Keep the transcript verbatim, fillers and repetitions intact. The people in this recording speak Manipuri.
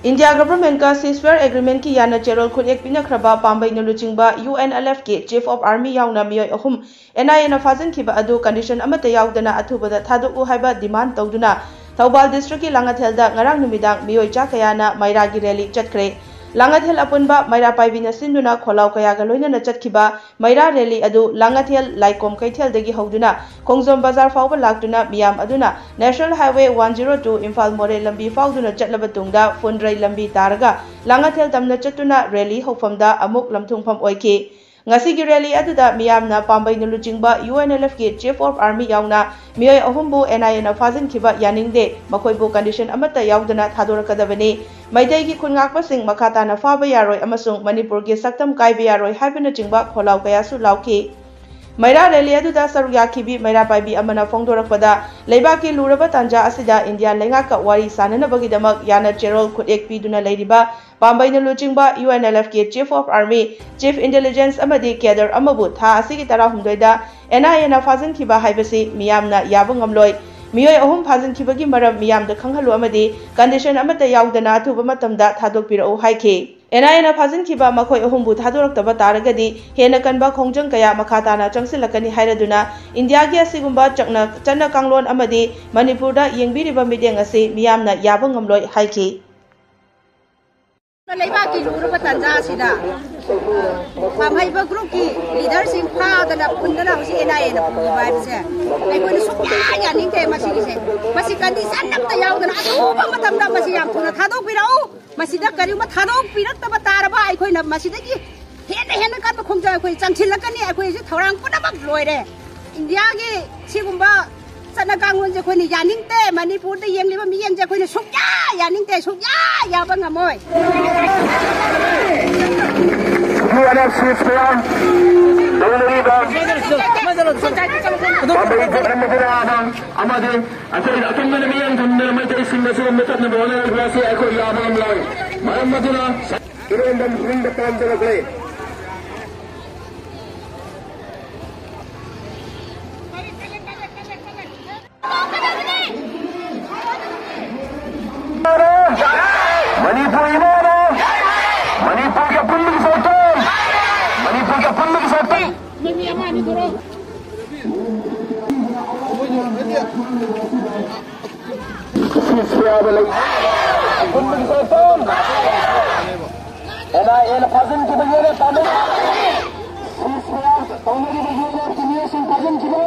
ꯏꯟꯗꯤꯌꯥ ꯒꯚꯔꯟꯃꯦꯟꯠꯀ ceasefire agreement ꯀꯤ ꯌꯥꯅ ꯆꯦꯔꯣꯜ ꯈꯨꯠꯌꯦꯛ ꯄꯤꯅꯈ꯭ꯔꯕ ꯄꯥꯝꯕꯩꯅ ꯂꯨꯆꯤꯡꯕ UNLF ꯀꯤ chief of army ꯌꯥꯎꯅ ꯃꯤꯑꯣꯏ ꯑꯍꯨꯝ NIA ꯅ ꯐꯥꯖꯤꯟꯈꯤꯕ ꯑꯗꯨ condition ꯑꯃꯠꯇ ꯌꯥꯎꯗꯅ ꯑꯊꯨꯕꯗ ꯊꯥꯗꯣꯛꯎ ꯍꯥꯏꯕ demand ꯇꯧꯗꯨꯅ ꯊꯧꯕꯥꯜ district ꯀꯤ ꯂꯥꯡꯉꯊꯦꯜꯗ ꯉꯔꯥꯡ ꯅꯨꯃꯤꯗꯥꯡ ꯃꯤꯑꯣꯏ ꯆꯥ ꯀꯌꯥꯅ ꯃꯩꯔꯥꯒꯤ rally ꯆꯠꯈ꯭ꯔꯦ꯫ ꯂꯥꯡꯉꯊꯦꯜ ꯑꯄꯨꯟꯕ ꯃꯩꯔꯥ ꯄꯥꯏꯕꯤꯅ ꯁꯤꯟꯗꯨꯅ ꯈꯣꯜꯂꯥꯎ ꯀꯌꯥꯒ ꯂꯣꯏꯅꯅ ꯆꯠꯈꯤꯕ ꯃꯩꯔꯥ rally ꯑꯗꯨ ꯂꯥꯡꯉꯊꯦꯜ ꯂꯥꯏꯀꯣꯝ ꯀꯩꯊꯦꯜꯗꯒꯤ ꯍꯧꯗꯨꯅ ꯈꯣꯡꯖꯣꯝ ꯕꯖꯥꯔ ꯐꯥꯎꯕ ꯂꯥꯛꯇꯨꯅ ꯃꯤꯌꯥꯝ ꯑꯗꯨꯅ National Highway one zero two Imphal ꯃꯣꯔꯦ ꯂꯝꯕꯤ ꯐꯥꯎꯗꯨꯅ ꯆꯠꯂꯕ ꯇꯨꯡꯗ ꯐꯨꯟꯗ꯭ꯔꯩ ꯂꯝꯕꯤ ꯇꯥꯔꯒ ꯂꯥꯡꯉꯊꯦꯜ ꯇꯝꯅ ꯆꯠꯇꯨꯅ rally ꯍꯧꯐꯝꯗ ꯑꯃꯨꯛ ꯂꯝꯊꯨꯡꯐꯝ ꯑꯣꯏꯈꯤ꯫ ꯉꯁꯤꯒꯤ rally ꯑꯗꯨꯗ ꯃꯤꯌꯥꯝꯅ ꯄꯥꯝꯕꯩꯅ ꯂꯨꯆꯤꯡꯕ UNLF ꯀꯤ chief of army ꯌꯥꯎꯅ ꯃꯤꯑꯣꯏ ꯑꯍꯨꯝꯕꯨ NIA ꯅ ꯐꯥꯖꯤꯟꯈꯤꯕ ꯌꯥꯅꯤꯡꯗꯦ, ꯃꯈꯣꯏꯕꯨ condition ꯑꯃꯠꯇ ꯌꯥꯎꯗꯅ ꯊꯥꯗꯣꯔꯛꯀꯗꯕꯅꯤ, ꯃꯩꯇꯩꯒꯤ ꯈꯨꯟꯉꯥꯛꯄꯁꯤꯡ ꯃꯈꯥ ꯇꯥꯅ ꯐꯥꯕ ꯌꯥꯔꯣꯏ ꯑꯃꯁꯨꯡ ꯃꯅꯤꯄꯨꯔꯒꯤ ꯁꯛꯇꯝ ꯀꯥꯏꯕ ꯌꯥꯔꯣꯏ ꯍꯥꯏꯕꯅꯆꯤꯡꯕ ꯈꯣꯜꯂꯥꯎ ꯀꯌꯥꯁꯨ ꯂꯥꯎꯈꯤ꯫ ꯃꯩꯔꯥ rally ꯑꯗꯨꯗ ꯁꯔꯨꯛ ꯌꯥꯈꯤꯕꯤ ꯃꯩꯔꯥ ꯄꯥꯏꯕꯤ ꯑꯃꯅ ꯐꯣꯡꯗꯣꯔꯛꯄꯗ, ꯂꯩꯕꯥꯛꯀꯤ ꯂꯨꯔꯕ ꯇꯥꯟꯖꯥ ꯑꯁꯤꯗ ꯏꯟꯗꯤꯌꯥ ꯂꯩꯉꯥꯛꯀ ꯋꯥꯔꯤ ꯁꯥꯅꯅꯕꯒꯤꯗꯃꯛ ꯌꯥꯅ ꯆꯦꯔꯣꯜ ꯈꯨꯠꯌꯦꯛ ꯄꯤꯗꯨꯅ ꯂꯩꯔꯤꯕ ꯄꯥꯝꯕꯩꯅ ꯂꯨꯆꯤꯡꯕ UNLF ꯀꯤ chief of army, chief intelligence ꯑꯃꯗꯤ cadre ꯑꯃꯕꯨ ꯊꯥ ꯑꯁꯤꯒꯤ ꯇꯔꯥꯍꯨꯝꯗꯣꯏꯗ NIA ꯅ ꯐꯥꯖꯤꯟꯈꯤꯕ ꯍꯥꯏꯕꯁꯤ ꯃꯤꯌꯥꯝꯅ ꯌꯥꯕ ꯉꯝꯂꯣꯏ꯫ ꯃꯤꯑꯣꯏ ꯑꯍꯨꯝ ꯐꯥꯖꯤꯟꯈꯤꯕꯒꯤ ꯃꯔꯝ ꯃꯤꯌꯥꯝꯗ ꯈꯪꯍꯜꯂꯨ ꯑꯃꯗꯤ condition ꯑꯃꯠꯇ ꯌꯥꯎꯗꯅ ꯑꯊꯨꯕ ꯃꯇꯝꯗ ꯊꯥꯗꯣꯛꯄꯤꯔꯛꯎ ꯍꯥꯏꯈꯤ꯫ NIA ꯅ ꯐꯥꯖꯤꯟꯈꯤꯕ ꯃꯈꯣꯏ ꯑꯍꯨꯝꯕꯨ ꯊꯥꯗꯣꯔꯛꯇꯕ ꯇꯥꯔꯒꯗꯤ ꯍꯦꯟꯅ ꯀꯟꯕ ꯈꯣꯡꯖꯪ ꯀꯌꯥ ꯃꯈꯥ ꯇꯥꯅ ꯆꯪꯁꯤꯜꯂꯛꯀꯅꯤ ꯍꯥꯏꯔꯗꯨꯅ ꯏꯟꯗꯤꯌꯥꯒꯤ ꯑꯁꯤꯒꯨꯝꯕ ꯆꯠꯅ, ꯆꯠꯅ ꯀꯥꯡꯂꯣꯟ ꯑꯃꯗꯤ ꯃꯅꯤꯄꯨꯔꯗ ꯌꯦꯡꯕꯤꯔꯤꯕ ꯃꯤꯠꯌꯦꯡ ꯑꯁꯤ ꯃꯤꯌꯥꯝꯅ ꯌꯥꯕ ꯉꯝꯂꯣꯏ ꯍꯥꯏꯈꯤ꯫ ꯂꯩꯕꯥꯛꯀꯤ ꯂꯨꯔꯕ ꯇꯥꯟꯖꯥ ꯑꯁꯤꯗ ꯄꯥꯝꯍꯩꯕ group ꯀꯤ leader ꯁꯤꯡ ꯐꯥꯗꯅ ꯄꯨꯟꯗꯅ ꯍꯧꯖꯤꯛ NIA ꯅ ꯄꯨꯔꯤꯕ ꯍꯥꯏꯕꯁꯦ ꯑꯩꯈꯣꯏꯅ ꯁꯨꯡꯌꯥ ꯌꯥꯅꯤꯡꯗꯦ꯫ ꯃꯁꯤꯒꯤꯁꯦ, ꯃꯁꯤ condition ꯑꯃꯠꯇ ꯌꯥꯎꯗꯅ ꯑꯊꯨꯕ ꯃꯇꯝꯗ ꯃꯁꯤ ꯌꯥꯝ ꯊꯨꯅ ꯊꯥꯗꯣꯛꯄꯤꯔꯛꯎ꯫ ꯃꯁꯤꯗ ꯀꯔꯤꯒꯨꯝꯕ ꯊꯥꯗꯣꯛꯄꯤꯔꯛꯇꯕ ꯇꯥꯔꯕ ꯑꯩꯈꯣꯏꯅ ꯃꯁꯤꯗꯒꯤ ꯍꯦꯟꯅ ꯍꯦꯟꯅ ꯀꯟꯕ ꯈꯣꯡꯖꯪ ꯑꯩꯈꯣꯏ ꯆꯪꯁꯤꯜꯂꯛꯀꯅꯤ꯫ ꯑꯩꯈꯣꯏ ꯍꯧꯖꯤꯛ ꯊꯧꯔꯥꯡ ꯄꯨꯝꯅꯃꯛ ꯂꯣꯏꯔꯦ꯫ ꯏꯟꯗꯤꯌꯥꯒꯤ ꯁꯤꯒꯨꯝꯕ ꯆꯠꯅ ꯀꯥꯡꯂꯣꯟꯁꯦ ꯑꯩꯈꯣꯏꯅ ꯌꯥꯅꯤꯡꯗꯦ꯫ ꯃꯅꯤꯄꯨꯔꯗ ꯌꯦꯡꯂꯤꯕ ꯃꯤꯠꯌꯦꯡꯁꯦ ꯑꯩꯈꯣꯏꯅ ꯁꯨꯡꯌꯥ ꯌꯥꯅꯤꯡꯗꯦ, ꯁꯨꯡꯌꯥ ꯌꯥꯕ ꯉꯝꯃꯣꯏ꯫ UNLF ceasefire ꯇꯧꯅꯔꯤꯕ ꯄꯥꯝꯕꯩ ꯙꯔꯃ ꯒꯨꯔꯨ ꯑꯃ ꯑꯃꯗꯤ ꯑꯩꯈꯣꯏꯅ ꯑꯀꯟꯕꯅ ꯃꯤꯠꯌꯦꯡ ꯊꯝꯗꯅ ꯃꯩꯇꯩꯁꯤꯡꯗ ꯁꯤꯒꯨꯝꯕ ꯆꯠꯅꯕ ꯍꯣꯠꯅꯔꯤꯕ ꯑꯁꯤ ꯑꯩꯈꯣꯏ ꯌꯥꯕ ꯉꯝꯂꯣꯏ꯫ ꯃꯔꯝ ꯑꯗꯨꯅ ꯏꯔꯣꯟꯕ ꯃꯅꯤꯡꯗ ꯄꯥꯟꯖꯔꯛꯂꯦ꯫ ꯑꯃ ꯑꯅꯤ ꯊꯣꯔꯛꯑꯣ꯫ ꯁꯤꯁꯤꯌꯥꯗ ꯂꯩ꯫ ꯈꯨꯟꯒꯤ ꯁꯦꯟꯐꯝ꯫ ꯑꯦꯟ ꯑꯥꯏ ꯑꯦꯅ ꯐꯥꯖꯤꯟꯈꯤꯕ ꯌꯨ ꯑꯦꯟ ꯑꯦꯐ ꯄꯥꯝꯃꯤ꯫ ꯁꯤꯁꯤꯌꯥ ꯇꯧꯅꯔꯤꯕ ꯌꯨ ꯑꯦꯟ ꯑꯦꯐꯀꯤ ꯃꯤꯑꯣꯏꯁꯤꯡ ꯐꯥꯖꯤꯟꯈꯤꯕ꯫